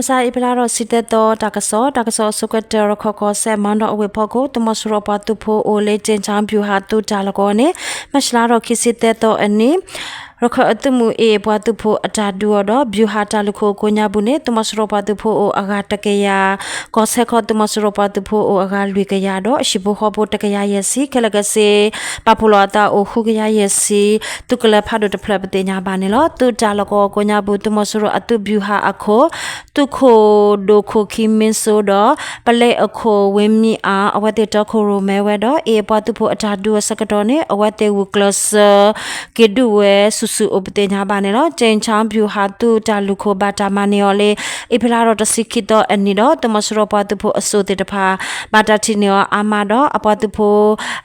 မဆါ အ့ဖြ့လါထီၣ်တဆံသၢသီ တၢ်ကစီၣ်, တၢ်ကစီၣ်အဆိကတၢၢ် ရခၢၣ်ကီၢ်စဲၣ် မီဒီအဝ့ၢ်ဖီခိၣ် သုးမီၤစိရိၤပှၤသုးဖိအိၣ်လၢ ကၠ့ၣ်ခၠါ ဗျူဟာ သုးတၢ်လီၢ်ကဝီၤန့ၣ် မၢ်ၡးလါထီၣ်ခံဆံသၢသီအနံၤ ရခၢၣ်အသုးမုၢ်အ့ၣ် ပှၤသုးဖိအတၢ်ဒုးအီၤဒီး ဗျူဟာ တၢ်လုၢ်ခိၣ်ကိးညါပူၤန့ၣ် သုးမီၤစိရိၤပှၤသုးဖိအိၣ်အဂၤတကယၤ, ကီၢ်ဆၢခီ သုးမီၤစိရိၤပှၤသုးဖိအိၣ်အဂၤလွံၢ်ကယၤ ဒီးအဟံၣ်ဖိဃီဖိတကယၤယဲၢ်ဆံ ခဲလၢာ်ခဲဆ့ ပာ်ဖှိၣ်လီၤအသးအိၣ်ဃုကယၤယဲၢ်ဆံ သုးကလၢၤဖးဒိၣ်တဖျၢၣ် ပသ့ၣ်ညါဘၣ်န့ၣ်လီၤ. သုးတၢ်လီၢ်ကဝီၤကိးညါပူၤ သုးမီၤစိရိၤအသုးဗျူဟာအခိၣ် သုးခိၣ်ဒိၣ်ခိၣ်ခံမ့စိဒီး ပလဲအခိၣ်ဝ့မံအါ အဝဲသ့ၣ်တီခိၣ်ရိၣ်မဲဝဲဒီး အ့ၣ် အပှၤသုးဖိအတၢ်ဒုးအဆၢကတီၢ်န့ၣ် အဝဲသ့ၣ်ဂုာ်ကျဲးစၢး က့ၤဒုးဝဲဆူၣ်ဆူၣ်အိၣ် ပသ့ၣ်ညါဘၣ်န့ၣ်လီၤ. ကၠ့ၣ်ခၠါ ဗျူဟာ သုးတၢ်လုၢ်ခိၣ် ဘၣ်တၢ်မၤန့ၢ်အီၤလၢ အ့ဖြ့လါထီၣ်တဆံခံသီအနံၤဒီး သုးမီၤစိရိၤပှၤသုးဖိအစိၣ်သ့ၣ်တဖၣ် ဘၣ်တၢ်ထံၣ်န့ၢ်အီၤအါမးဒီး အပှၤသုးဖ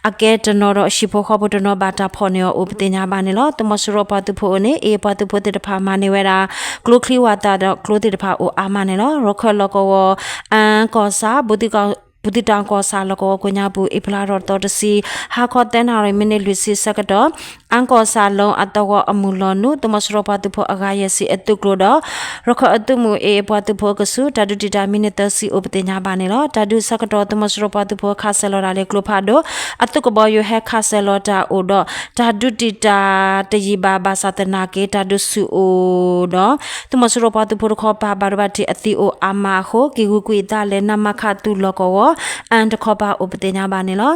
ိအကဲတနီၤဒီး အဟံၣ်ဖိဃီဖိတနီၤ ဘၣ်တၢ်ဖီၣ်န့ၢ်အီၤအိၣ် ပသ့ၣ်ညါဘၣ်န့ၣ်လီၤ. သုးမီၤစိရိၤပှၤသုးဖိအအိၣ်န့ၣ် အ့ၣ် အပှၤသုးဖိသ့ၣ်တဖၣ်မၤန့ၢ်ဝဲဒၣ် ကျိချံဝးသးဒီး ကျိသ့ၣ်တဖၣ်အိၣ်အါမးန့ၣ်လီၤ. ရခၢၣ်လီၢ်ကဝီၤ အၣ်ကီၢ်ဆၣ် ဘူးသံတောင်ကီၢ်ဆၣ်လီၢ်ကဝီၤကိးညါပူၤ အ့ဖြ့လါထီၣ်သီတဆံ ဟါခီသၢနၣ်ရံၣ် မံးနံးလွံၢ်ဆံဆၢကတီၢ် အၣ်ကီၢ်ဆၣ်လီအသဝီအမုၢ်လီၤနုာ် သုးမီၤစိရိၤပှၤသုးဖိအဂၤယဲၢ်ဆံအသုးကျိၤဒီး ရခၢၣ်အသုးမုၢ်အ့ၣ် အပှၤသုးဖိအကဆူး တၢ်ဒုးတံာ်တာ်မံးနံးသၢဆံအိၣ် ပသ့ၣ်ညါဘၣ်န့ၣ်လီၤ. တၢ်ဒုးအဆၢကတီၢ် သုးမီၤစိရိၤပှၤသုးဖိခးစၢၤလီၤတၢ်လၢကျိဖးဒိၣ် အသုးကဘီယူၤဟဲခးစၢၤလီၤတၢ်အိၣ်ဒီး တၢ်ဒုးတံာ်တာ်တယံာ်ဘၣ် ဘၣ်ဆၣ်သနာ်က့ တၢ်ဒုးဆူၣ်အိၣ်ဒီး သုးမီၤစိရိၤပှၤသုးဖိတခီပၤ ဘၣ်ဒိဘၣ်ထံးအသံအိၣ်အါမးအဃိ က့ၤဂုာ်ကွံာ်အသးလၢ နမခ သုးလီၢ်ကဝီၤ အၣ်တခီပၤအိၣ် ပသ့ၣ်ညါဘၣ်န့ၣ်လီၤ.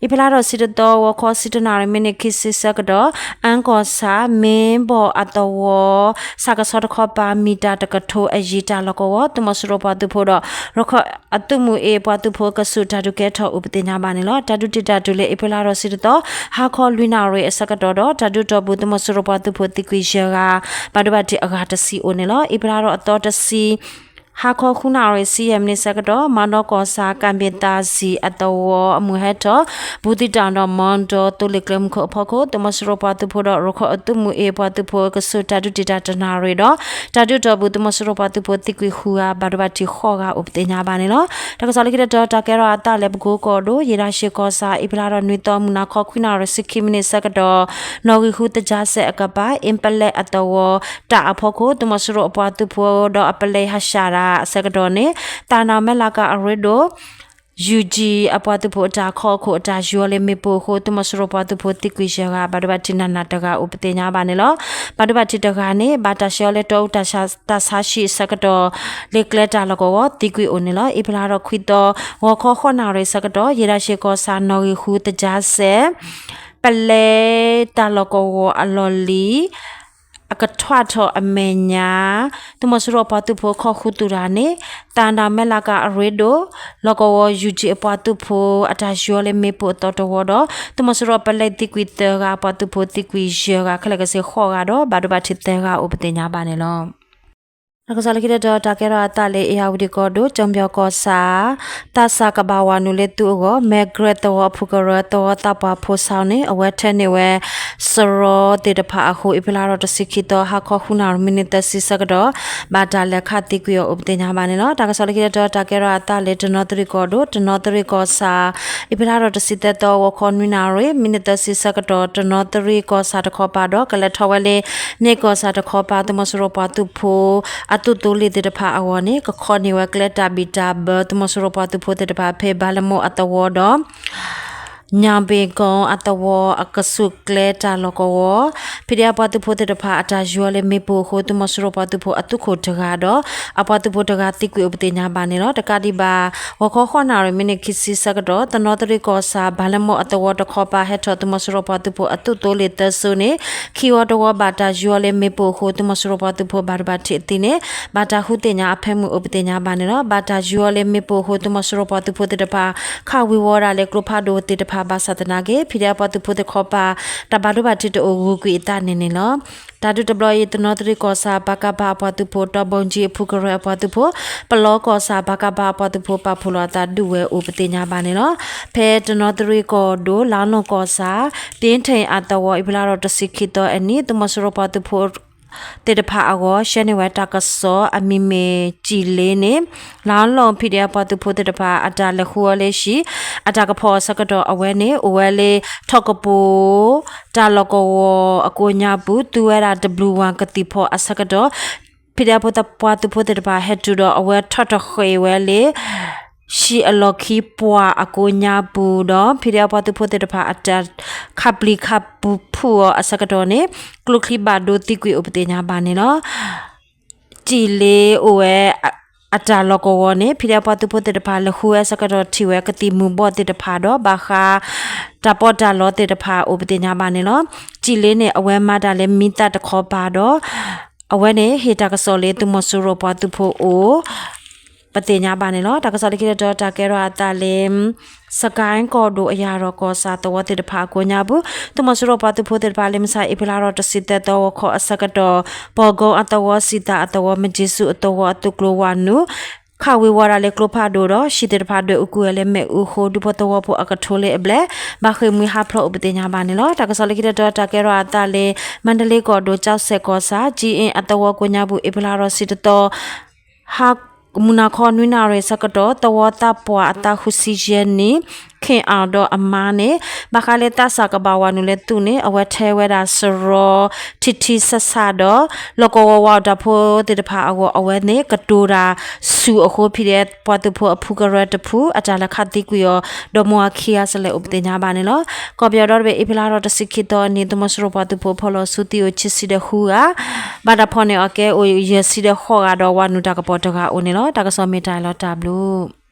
အ့ဖြ့လါထီၣ်တဆံတသီ ဂီၤခီဆံတၢနၣ်ရံၣ် မံးနံးခံဆံဆၢကတီၢ် အၣ်ကီၢ်ဆၣ် မ့ၢ်ဘီၣ်အသဝီ ဆၣ်ကဆီတခီပၤ မံၤတၢ်တကထိအယံၤ တၢ်လီၢ်ကဝီၤ သုးမီၤစိရိၤပှၤသုးဖိဒီး ရခၢၣ်အသုးမုၢ်အ့ၣ် ပှၤသုးဖိအကဆူး တၢ်ဒုးကဲထီၣ်အိၣ် ပသ့ၣ်ညါဘၣ်န့ၣ်လီၤ. တၢ်ဒုးတံာ်တာ်တုၤလၢ အ့ဖြ့လါထီၣ်တဆံတသီ ဟါခီလွံၢ်နၣ်ရံၣ်အဆၢကတီၢ်ဒီး တၢ်ဒုးတီၢ်ပူၤ သုးမီၤစိရိၤပှၤသုးဖိသံကွံာ်ယဲၢ်ဂၤ ဘၣ်ဒိဘၣ်ထံးအဂၤတဆံအိၣ်န့ၣ်လီၤ. အ့ဖြ့လါထီၣ်အသီတဆံ ဟါခီဃုနၣ်ရံၣ် ဆံယဲၢ်မံးနံးဆၢကတီၢ် မီဒီကီၢ်ဆၣ် ကၣ်ဘ့ၣ်သးစံၣ်အသဝီအမုၢ်ဟဲထီၣ် ဘူးသံတောင်ဒီး မီဒီသိလ့ၣ်ကျဲမုၢ်ခိၣ်အဖီခိၣ် သုးမီၤစိရိၤပှၤသုးဖိဒီး ရခၢၣ်အသုးမုၢ်အ့ၣ် ပှၤသုးဖိအကဆူး တၢ်ဒုးတံာ်တာ်တနၣ်ရံၣ်ဒီး တၢ်ဒုးတီၢ်ပူၤ သုးမီၤစိရိၤပှၤသုးဖိသံကွံာ်ဃုဂၤ ဘၣ်ဒိဘၣ်ထံးဃိးဂၤအိၣ် ပသ့ၣ်ညါဘၣ်န့ၣ်လီၤ. တၢ်ကစီၣ်လၢခံတတီၤ တၢ်ကဲထီၣ်အသးလၢ ပကိကီၢ်ဒိၣ် ယ့ၣ်တၢ်ရှ့ၣ်ကီၢ်ဆၣ် အ့ဖြ့လါထီၣ်နွံသီ မုၢ်နၤခီခွံနၣ်ရံၣ် ဆံခံမံးနံးဆၢကတီၢ် နီၣ်ဂံၢ်ဃုသကြားစဲးအကပၤ အ့ပလဲအသဝီ တၢ်အဖီခိၣ် သုးမီၤစိရိၤအပှၤသုးဖိဒီးအပလဲဟး ရှး တၢ်အဆၢကတီၢ်န့ၣ် သးနၢ်မဲလးကၤအရ့ဒိၣ် ယူၣ်ကၠံၣ် အပှၤသုးဖိအတၢ်ခီခိၣ်အတၢ်ယူၤအီၤလၢမ့ၣ်ပိၢ်အဃိ သုးမီၤစိရိၤပှၤသုးဖိသံကွံာ်ယဲၢ်ဂၤ ဘၣ်ဒိဘၣ်ထံးနးနးတဂၤအိၣ် ပသ့ၣ်ညါဘၣ်န့ၣ်လီၤ. ဘၣ်ဒိဘၣ်ထံးတဂၤန့ၣ် ဘၣ်တၢ်ဆှၢအီၤလၢတီအူတၢ်ဆါဆံးအဆၢကတီၢ် လၢကျဲတၢ်လီၢ်ကဝီၤသံကွံာ်အိၣ်န့ၣ်လီၤ. အ့ဖြ့လါထီၣ်ခွံသီ ဂီၤခီဃိးနၣ်ရံၣ်ဆၢကတီၢ် ယ့ၣ်တၢ်ရှ့ၣ်ကီၢ်ဆၣ် နီၣ်ဂံၢ်ဃုသကြားစဲး ပလဲတၢ်လီၢ်ကဝီၤအလီၢ်လံၤ အကထွးထီၣ်အမဲာ်ညါ သုးမီၤစိရိၤအပှၤသုးဖိခီၣ်ဃုာ်သုးတၢ်န့ၣ် သးနၢ်မဲလးကၤအရ့ဒိၣ် လီၢ်ကဝီၤ ယူၣ်ကၠံၣ် အပှၤသုးဖိအတၢ်ယူၤအီၤလၢမ့ၣ်ပိၢ်အသီတဝီဒီး သုးမီၤစိရိၤအပလဲသံကွံာ်သၢဂၤ အပှၤသုးဖိသံကွံာ်ယဲၢ်ဂၤ ခဲလၢာ်ခဲဆ့ဃိးဂၤဒီး ဘၣ်ဒိဘၣ်ထံးသၢဂၤအိၣ် ပသ့ၣ်ညါဘၣ်န့ၣ်လီၤ. တၢ်ကစီၣ်လၢခံတတီၤ တၢ်ကဲထီၣ်အသးလၢ အ့ၣ်ယၣ်ဝတံၣ်ကီၢ်ဒိၣ် ကၠီၣ်ပၠီၣ်ကီၢ်ဆၣ် သးစၢ်ကဘၣ်ဝးနုာ်လၢသုးအဂီၢ် မဲၢ်ကြဲသဝီအဖုကရၢ သဝီသးပှၢ်ဖိဆါန့ၣ် အဝဲထၢန့ၢ်ဝဲ စရီသ့ၣ်တဖၣ်အဃိ အ့ဖြ့လါထီၣ်တဆံခံသီ ဟါခီဃုနၣ်ရံၣ် မံးနံးသၢဆံဆၢကတီၢ် ဘၣ်တၢ်လဲၤခးသံကွံာ်အီၤအိၣ် ပသ့ၣ်ညါဘၣ်န့ၣ်လီၤ. တၢ်ကစီၣ်လၢခံတတီၤ တၢ်ကဲထီၣ်အသးလၢ တနီသရံၣ်ကီၢ်ဒိၣ် တနီသရံၣ်ကီၢ်ဆၣ် အ့ဖြ့လါထီၣ်တဆံသၢသီ ဂီၤခီနွံနၣ်ရံၣ် မံးနံးသၢဆံဆၢကတီၢ် တနီသရံၣ်ကီၢ်ဆၣ်တခီပၤဒီး ကလဲၤထီၣ်ဝဲလၢ မ့ၢ်ကီၢ်ဆၣ်တခီပၤ သုးမီၤစိရိၤပှၤသုးဖိ အသုးသိလ့ၣ်သ့ၣ်တဖၣ်အဂီၢ်န့ၣ် ကခီန့ၢ်ဝဲကျဲတၢ်ဘံၣ်တၢ်ဘၢ သုးမီၤစိရိၤပှၤသုးဖိသ့ၣ်တဖၣ် ဖဲဘၣ်လမိၢ်အသဝီဒီး ညၣ်ဘ့ၣ်ကီအသဝီအကဆူးကျဲတၢ်လီၢ်ကဝီၤ ဖံးဒဲးအပှၤသုးဖိသ့ၣ်တဖၣ် အတၢ်ယူၤအီၤလၢမ့ၣ်ပိၢ်အဃိ သုးမီၤစိရိၤပှၤသုးဖိအသုးခိၣ်တဂၤဒီး အပှၤသုးဖိတဂၤသံကွံာ်အိၣ် ပသ့ၣ်ညါဘၣ်န့ၣ်လီၤ. တကးဒံးဘၣ် ဂီၤခီဃိးနၣ်ရံၣ် မံးနံးခံဆံဆၢကတီၢ် တနီသရံၣ်ကီၢ်ဆၣ် ဘၣ်လမိၢ်အသဝီတခီပၤ ဟဲထီၣ်သုးမီၤစိရိၤပှၤသုးဖိအသုးသိလ့ၣ်သၢစိၤန့ၣ် ခံဝီတဝီဘၣ်တၢ်ယူၤအီၤလၢမ့ၣ်ပိၢ်အဃိ သုးမီၤစိရိၤပှၤသုးဖိဘၣ်ဒိဘၣ်ထံးအသံန့ၣ် ဘၣ်တၢ်ဃုသ့ၣ်ညါအဖၢမုၢ်အိၣ် ပသ့ၣ်ညါဘၣ်န့ၣ်လီၤ. ဘၣ်တၢ်ယူၤအီၤလၢမ့ၣ်ပိၢ်အဃိ သုးမီၤစိရိၤပှၤသုးဖိသ့ၣ်တဖၣ် ခးဝံၤဝီဒၣ်လၢကျိဖးဒိၣ်သ့ၣ်တဖၣ် ဘၣ်ဆၣ်သနာ်က့ ဖံးဒဲးအပှၤသုးဖိသ့ၣ်တခီပၤ တၢ်ဘၣ်ဒိဘၣ်ထံးတအိၣ် ဂုာ်ကွံာ်အသးန့ၣ်န့ၣ်လီၤ. တၢ်ဒုးတဘျီအံၤ တနီသရံၣ်ကီၢ်ဆၣ် ပကဖ အပှၤသုးဖိ တီဘိကၠံအဖုကရၢ အပှၤသုးဖိ ပလီကီၢ်ဆၣ် ပကဖ အပှၤသုးဖိ ပာ်ဖှိၣ်လီၤအသးဒုးဝဲအိၣ် ပသ့ၣ်ညါဘၣ်န့ၣ်လီၤ. ဖဲတနီသရံၣ်ကီၢ်ဒိၣ် လါလီၢ်ကီၢ်ဆၣ် တ့ထ့ၣ်အသဝီ အ့ဖြ့လါထီၣ်တဆံခံသီအနံၤ သုးမီၤစိရိၤပှၤသုးဖိသ့ၣ်တဖၣ်အဂီၢ် ရှဲန့ၢ်ဝဲတၢ်ကစီၣ်အမံၤမ့ၢ် ကၠံၣ်လ့န့ၣ် လါလီၢ် ဖံးဒဲးအပှၤသုးဖိသ့ၣ်တဖၣ် အတၢ်လဲၤဃုအီၤလၢဟံၣ် အတၢ်ကဖီၣ်အဆၢကတီၢ် အဝဲန့ၣ် အိၣ်ဝဲလၢ ထီၣ်ကပူၤ တၢ်လီၢ်ကဝီၤအကိးညါပူၤ သုဝဲဒၣ်တဘျုးဝၣ်ကသံၣ်ဖီၣ်အဆၢကတီၢ် PDF ဖိသၣ်ပှၤသုးဖိသ့ၣ်တဖၣ် ဟဲတုၤဒီးအဝဲထီၣ်တဃ့ၢ်ဝဲလၢ ဟံၣ်အလီၢ်ခံပှၢ်အကိးညါပူၤဒီး PDF ပှၤသုးဖိသ့ၣ်တဖၣ် အတၢ်ခးပျံၤခးဖုးအီၤအဆၢကတီၢ်န့ၣ် ကျိချံဘၣ်ဒိသံကွံာ်အိၣ်ပသ့ၣ်ညါဘၣ်န့ၣ်လီၤ. စံၣ်လ့အိၣ်ဝဲအတၢ်လီၢ်ကဝီၤန့ၣ် PDF ပှၤသုးဖိသ့ၣ်တဖၣ် လဲၤဃုဝဲအဆၢကတီၢ်ထံၣ်ဝဲကသံၣ်မူၤဘှီးသ့ၣ်တဖၣ်ဒီး ဘၣ်ဃးတၢ်ပီးတၢ်လီသ့ၣ်တဖၣ်အိၣ်ပသ့ၣ်ညါဘၣ်န့ၣ်လီၤ. စံၣ်လ့န့ၣ် အဝဲမၤတၢ်လၢမံသးတခီပၤဒီး အဝဲန့ၣ်ဟ့ၣ်တၢ်ကစီၣ်လၢသုးမီၤစိရိၤပှၤသုးဖိအိၣ် ပသ့ၣ်ညါဘၣ်န့ၣ်လီၤ. တၢ်ကစီၣ်လၢခံတတီၤ တၢ်ကဲထီၣ်အသးလၢ စကဲၣ်ကီၢ်ဒိၣ်အယၢ်ဒီးကီၢ်ဆၣ်သဝီသ့ၣ်တဖၣ်အကိးညါပူၤ သုးမီၤစိရိၤပှၤသုးဖိသ့ၣ်တဖၣ် လၢမုၢ်ဆါအ့ဖြ့လါထီၣ်တဆံသၢသီ ဂီၤခီအဆၢကတီၢ် ပီၢ်ကီအသဝီ စံၣ်သၣ်အသဝီ မ့ၢ်ကၠံစူၣ်အသဝီအသုးကျိၤဝးနုာ် ခးဝ့ၤဝီၤဒၣ်လၢကျိဖးဒိၣ်ဒီး ဟံၣ်သ့ၣ်တဖၣ်ဒွဲၣ်အူကွံာ်ဝဲလၢမ့ၣ်အူဃိ ဒူဖိသဝီဖိအကထိလၢအဘျဲၣ် ဘၣ်ဃ့ၢ်မှံဟးဖျိးအိၣ်ပသ့ၣ်ညါဘၣ်န့ၣ်လီၤ. တၢ်ကစီၣ်လၢခံတတီၤ တၢ်ကဲထီၣ်အသးလၢ မါဒလ့ကီၢ်ဒိၣ် ကၠီစဲၣ်ကီၢ်ဆၣ် ကၠံအ့အသဝီကိးညါပူၤ အ့ဖြ့လါထီၣ်တဆံတသီ ဟါ မုၢ်နၤခီနွံနၣ်ရံၣ်အဆၢကတီၢ် သဝီသးပှၢ်အသးဃုဆံယဲၢ်နံၣ် ခ့ၣ်အၣ်ဒီးအမါန့ၣ် ဘၣ်ဃးလၢသးစၢ်ကဘၣ်ဝးနုာ်လၢသူၣ်န့ၣ် အဝဲထဲဝဲဒၣ်စရီ ထံထံဆးဆးဒီး လီၢ်ကဝီၤဝးအီၣ်တၢ်ဖိသ့ၣ်တဖၣ်အဂီၢ် အဝဲန့ၣ်ကတိၤတၢ်ဆူၣ်အဃိ PDF ပှၤသုးဖိအဖုကရၢတဖု အတၢ်လဲၤခးသံကွံာ်အီၤ ဒီးမိၢ်အခံဂၤစလဲၣ်အိၣ်ပသ့ၣ်ညါဘၣ်န့ၣ်လီၤ. ကီၢ်ပယီၤဒီတဘ့ၣ် အ့ဖြ့လါထီၣ်တဆံခံသီအနံၤ သုးမီၤစိရိၤပှၤသုးဖိဖီၣ်လီၤစုသံအိၣ်ခံဆံဒီးဃုဂၤ ဘၣ်တၢ်ဖီၣ်န့ၢ်အီၤကဲအိၣ်ယဲၢ်ဆံဒီးဃိးဂၤဒီး ဝးနုာ်တၢ်ကပီၤတဂၤအိၣ်န့ၣ်လီၤ. တၢ်ကစီၣ်မ့ၢ်တၢ်အံၤလီၤ တၢ်ဘျုး